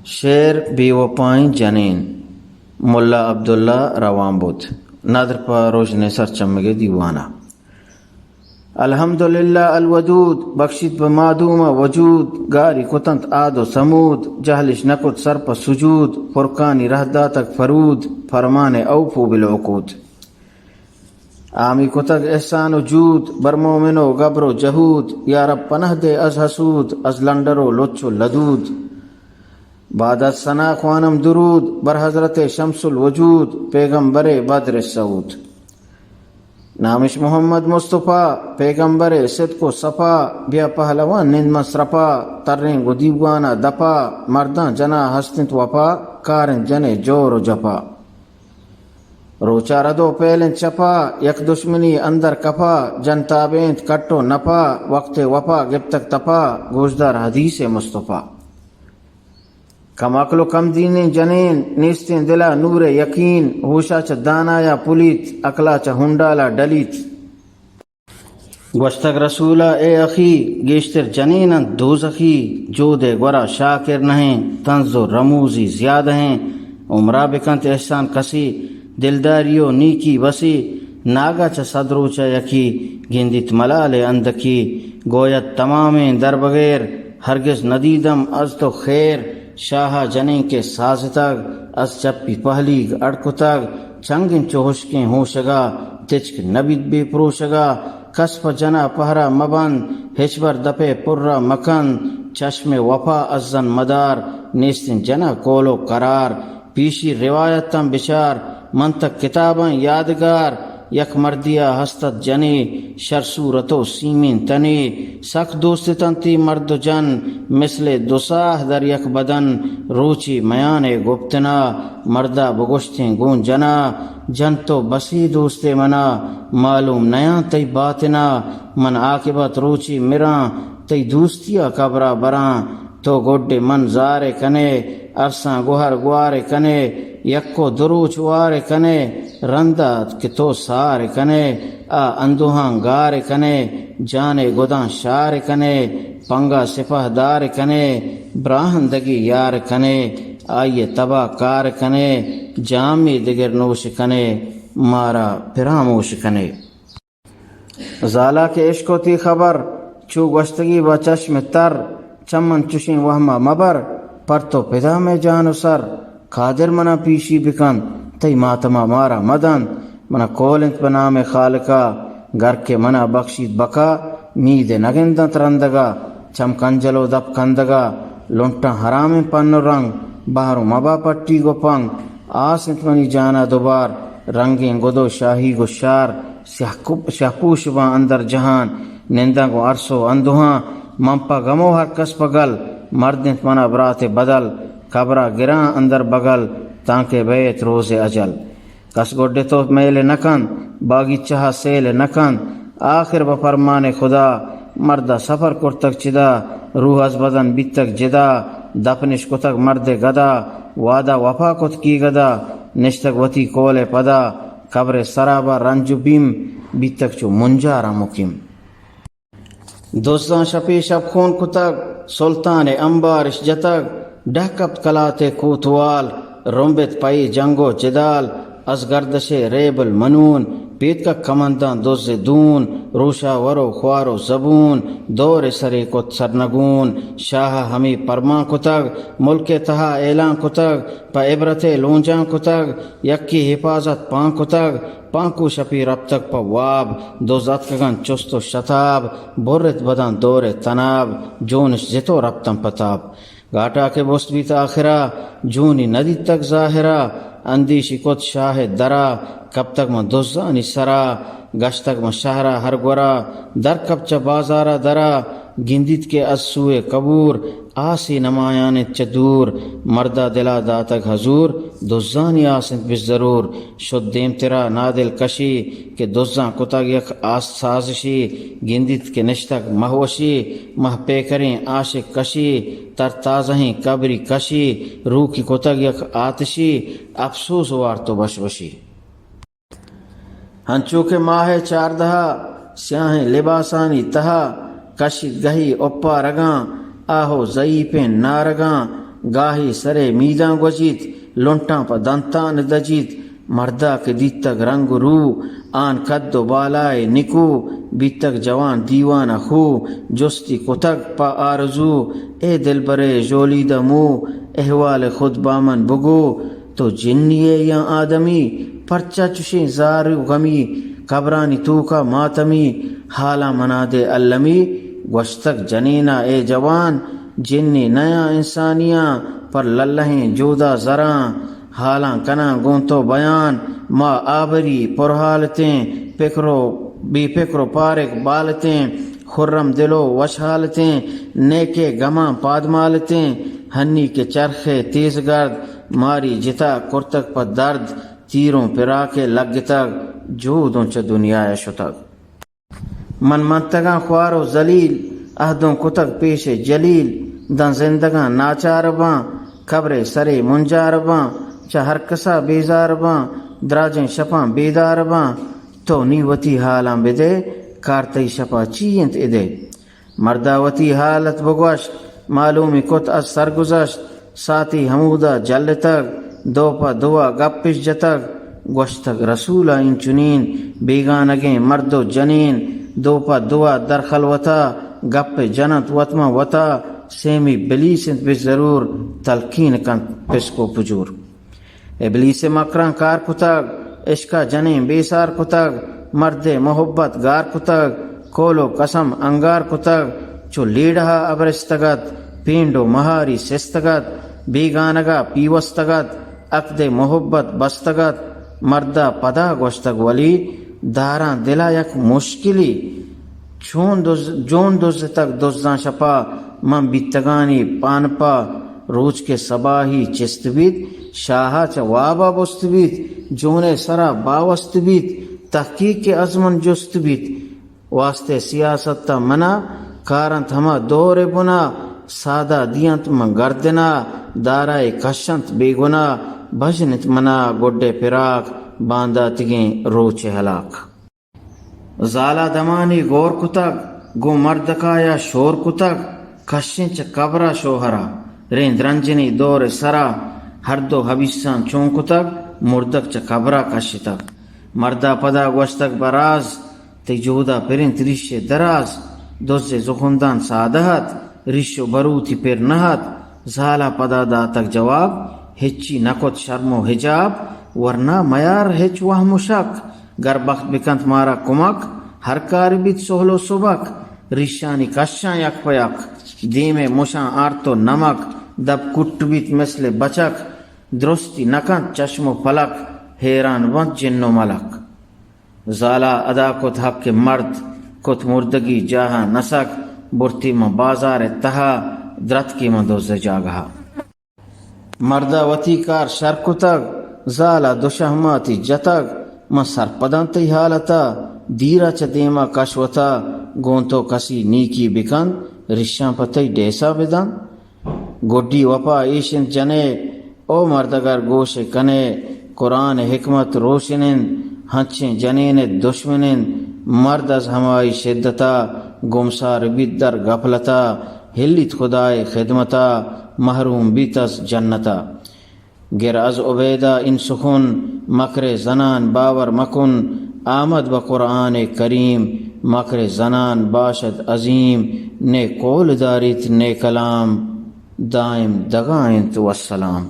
شعر بے وپائیں جنین، ملا عبداللہ روان بوت۔ ندر پہ روژن سرچمگ دیوانہ۔ الحمدللہ الودود، بخشیت بہ مادوم وجود، گاری کتنت عاد و ثمود، جہلش نکت سر پہ سجود، فرقانی رہ داتگ فرود، فرمان اوفو بالعقود۔ آمی کتگ احسان و جود، بر مومن و گبر و جہود، یا رب پناہ دے از حسود، از لنڈر و لچ و لدود۔ بعد از ثنا خوانم درود، بر حضرت شمس الوجود، پیغمبر بدر سعود۔ نامش محمد مصطفی، پیغمبر صدق و صفا، بیا پہلوان نند من سرپا، تریں گو دیوانا دپا، مرداں جنا ہست انت وپا، کار انت جنے جور و جپا۔ روچا رد و پیل انت چپا، یک دشمنی اندر کپا، جن تابع انت کٹ و نپا، وقت وفا گپتگ تپا، گوشدار حدیث مصطفی۔ کم عقل و کم دینیں جنین، نیستیں دلا نور یقین، ہوشا چہ دانایا پلیت، عقلا چہ ہنڈالا ڈلیت۔ گوشتگ رسولا اے اخی، گیشتر جنین انت دوزخی، جود ء گورا شاکر نہ انت، طنز و رموزی زیادہ انت، عمرا بکنت احسان کسی، دلداری و نیکی بسی، ناگا چہ صد روچا یکی، گندیت ملال ء اندکی، گویت تمامیں در بغیر، ہرگز ندیدم از تو خیر، شاہا جنین کہ سازتگ، از چپی پہلیگ اڑ کتگ، چنگ انت چو ہشکیں ہوشگا، تچک نبیت بے پروشگا، کس پہ جنا پہرا مبند، ہچبر دپے پرا مکند، چشم وفا از زن مدار، نیست انت جنا کول و قرار۔ پیشی روایتاں بچار، منطق کتاباں یادگار، یک مردیا ہست ات جنے، شر صورت و سیمین تنے، سک دوست اتنتی مرد و جن، مثل دو ساہ در یک بدن، روچی میان گپتنا، مردا بگوشتیں گوں جنا، جن تو بسی دوست منا، معلوم نیاں تئی باتنا، من عاقبت روچی مراں، تئی دوستیا قبرا براں، تو گڈ من زار کنے، ارساں گوہر گوار کنے، یک و دو روچ وار کنے، رندا ات کہ تو سار کنے، آ اندوہاں گار کنے، جان گداں شار کنے، پنگا سپاہ دار کنے، براہندگی یار کنے، آئی تبا کار کنے، جامی دگر نوش کنے، مارا پراموش کنے۔ زالا کہ اشکتی خبر، چو گوشتگی با چشم تر، چمن چشیں وہما مبر، پر تو پدا مئے جان و سر، قادر منا پیشی بکن، تئی ماتما مارا مدن، منا کول انت بہ نام خالقا، گر کہ منا بخشیت بقا، مید نگندنت رندگا، چم کنجل و دپ کندگا، لنٹاں حرامیں پن و رنگ، بہر و مبا پٹی گو پنگ، آس انت منی جانا دوبار، رنگیں گد و شاہی گو شار، سیاہ کو-، سیاہ پوش باں اندر جہان، ننداں گوں ارس و اندوہاں، من پہ گم و ہر کس پہ گل، مرد انت منا برات بدل، قبرا گراں اندر بغل، تانکہ بیت روز اجل۔ کس گڈ تو میل نہ کنت، باگیچہ ء سیل نہ کنت۔ آخر بہ فرمان خدا، مرد ء سفر کرتگ چدا، روح از بدن بیتگ جدا، دفنش کتگ مرد گدا، وعدہ وفا کت کی گدا، نشتگ وتی کول ء پدا، قبر سرا بہ رنج و بیم، بیتگ چو منجاراں مقیم۔ دزاں شپے شپ خون کتگ، سلطان ء امبارش جتگ، ڈہ کپت کلات ء کوتوال، رمبت پئی جنگ و جدال، از گردش ء ریب المنون، پیتکگ کمنداں دز ء دون، روشاور و خوار و زبون، دور ء سرے کت سرنگون، شاہ ء ہمے پرمان کتگ، ملک ء تہا اعلان کتگ، پہ عبرت ء لونجان کتگ، یکے حفاظت پان کتگ، پانکو شپی رپتگ پہ واب، دز اتکگنت چست و شتاب، برت بداں دور ء تناب، جونش زت و رپتن پہ تاب۔ گاٹا کہ بست بیت آخرا، جونی ندیتگ ظاہرا، اندیشی کت شاہ ء درا، کپتگ من دزانی سرا، گشتگ من شہرا ہر گورا، در کپ چہ بازارا درا، گندیت کہ از سوئے کبور، آسے نمایان انت چہ دور، مردا دلا داتگ حضور، دزانی آس انت بس ضرور۔ شد دیمترا نادل کشی کہ دزاں کتگ یک آس سازشی، گندیت کہ نشتگ مہوشی، مہ پیکریں عاشق کشی، تر تازہیں قبری کشی، روکی کتگ یک آتشی، افسوس وارت و بش بشی۔ ہنچو کہ ماہ ء چاردہ ء سیاہیں لباسانی تہا کشیت گہی اپارگاں، آہ و ضعیفیں نارگاں، گاہے سرے میداں گوجیت، لنٹاں پہ دنتان دجیت۔ مردا کہ دیتگ رنگ و رو، آن قد و بالائے نکو، بیتگ جوان دیوان خو، جستی کتگ پہ آرزو، اے دلبرے ژولیدہ مو، احوال خود بامن بگو، تو جنی ئے یا آدمی؟ پرچا چشیں زار و غمی؟ قبرانی توکا ماتمی، حالاں منا دے المی۔ گوشتگ جنینا اے جوان، جنی نیاں انسانیاں، پر للہیں جودا زراں۔ حالاں کناں گوں تو بیان، ما آبری پرحالتیں، پکر و بے پکر و پارگ بالتیں، خرم دل و وش حالتیں، نیکے گماں پادمالتیں، ہنی کہ چرخے تیز گرد، ماری جتا کرتگ پہ درد، تیروں پراکے لگتگ، جودوں چہ دنیا ء شتگ۔ من منتگاں خوار و ذلیل، عہدوں کتگ پیش جلیل، داں زندگاں ناچار باں، قبرے سرے منجار باں، چہ ہر کسا بیزار باں، دراجیں شپاں بیدار باں۔ تو نی وتی حالاں بدے، کار تئی شپا چی انت ادے؟ مردا وتی حالت بگوشت، معلومی کت از سرگذشت، ساتی ہمودا جلتگ، دو پہ دوا گپش جتگ، گوشتگ رسولا انچنین، بیگانگیں مرد و جنین، دو پہ دوا در خلوتا، گپ جننت وت ماں وتا، سیمی بلیس انت بہ ضرور، تلقین کنت پسک و پجور۔ ابلیس ء مکراں کار کتگ، عشق ء جنین بے سار کتگ، مرد ء محبت گار کتگ، قول و قسم انگار کتگ، چو لیڑہ ء ابرستگ ات، پینڈ و مہاری سستگ ات، بیگانگ ء پیوستگ ات، عقد ء محبت بستگ ات، مرد ء پدا گوشتگ ولی داراں دل ء یک مشکلی۔ چون دز، جون دزتگ دزاں شپا، من بیتگانی پانپا، روچ کہ سباہی چست بیت، شاہا چہ وابا بست بیت، جونے سرا باوست بیت، تحقیق کہ از من جست بیت، واسطے سیاست تا منا، کارنت ہما دور بنا، سادا دینت من گردنا، دارائے کشنت بے گنا، بجنت منا گڈے پراک، بانداتگیں روچ ہلاک۔ زالا دمانی گور کتگ، گوں مردکایا شور کتگ، کشیں چہ قبرا شوہرا، رند رنجنی دور سرا، ہر دو حبیساں چون کتگ، مردک چہ قبرا کشتگ۔ مردا پدا گوشتگ براز، تئی جہدا پرنت ریش دراز، دز زخندان سادہ ات، ریش و بروتی پر نہ ات۔ زالا پدا داتگ جواب، ہچی نکت شرم و حجاب، ورنا میار ہچ وہم و شک۔ گر بخت بکنت مارا کمک، ہر کار بیت سہل و سبک۔ ریشانی کشاں یک پہ یک، دیم ء مشاں آرت و نمک، دپ کٹ بیت مثل بچک، درستی نکنت چشم و پلک، حیران بنت جن و ملک۔ زالا ادا کت حق مرد، کت مردگی جاہ نسک، برتی من بازار تہا، درتکی من دوز جاگہا۔ مردا وتی کار شر کتگ، زالا دو شہماتی جتگ، من سرپداں تئی حالتا، دیرا چہ دیما کش وتا، گوں تو کسی نیکی بکن، ریشاں پہ تئی ڈیسا بدن۔ گڈی وپا ایش انت جنے، او مرد اگر گوش کنے، قرآن حکمت روشن انت، ہنچیں جنین دشمن انت، مرد از ہمائی شدتا، گمسار بیت در غفلتا، ہلیت خدائے خدمتا، محروم بیت از جنتا۔ گر از عبیدہ این سخن، مکر زنان باور مکن، آمد بہ قرآن کریم، مکر زنان باشد عظیم، نے قول داریت نے کلام، دائم دغا انت والسلام۔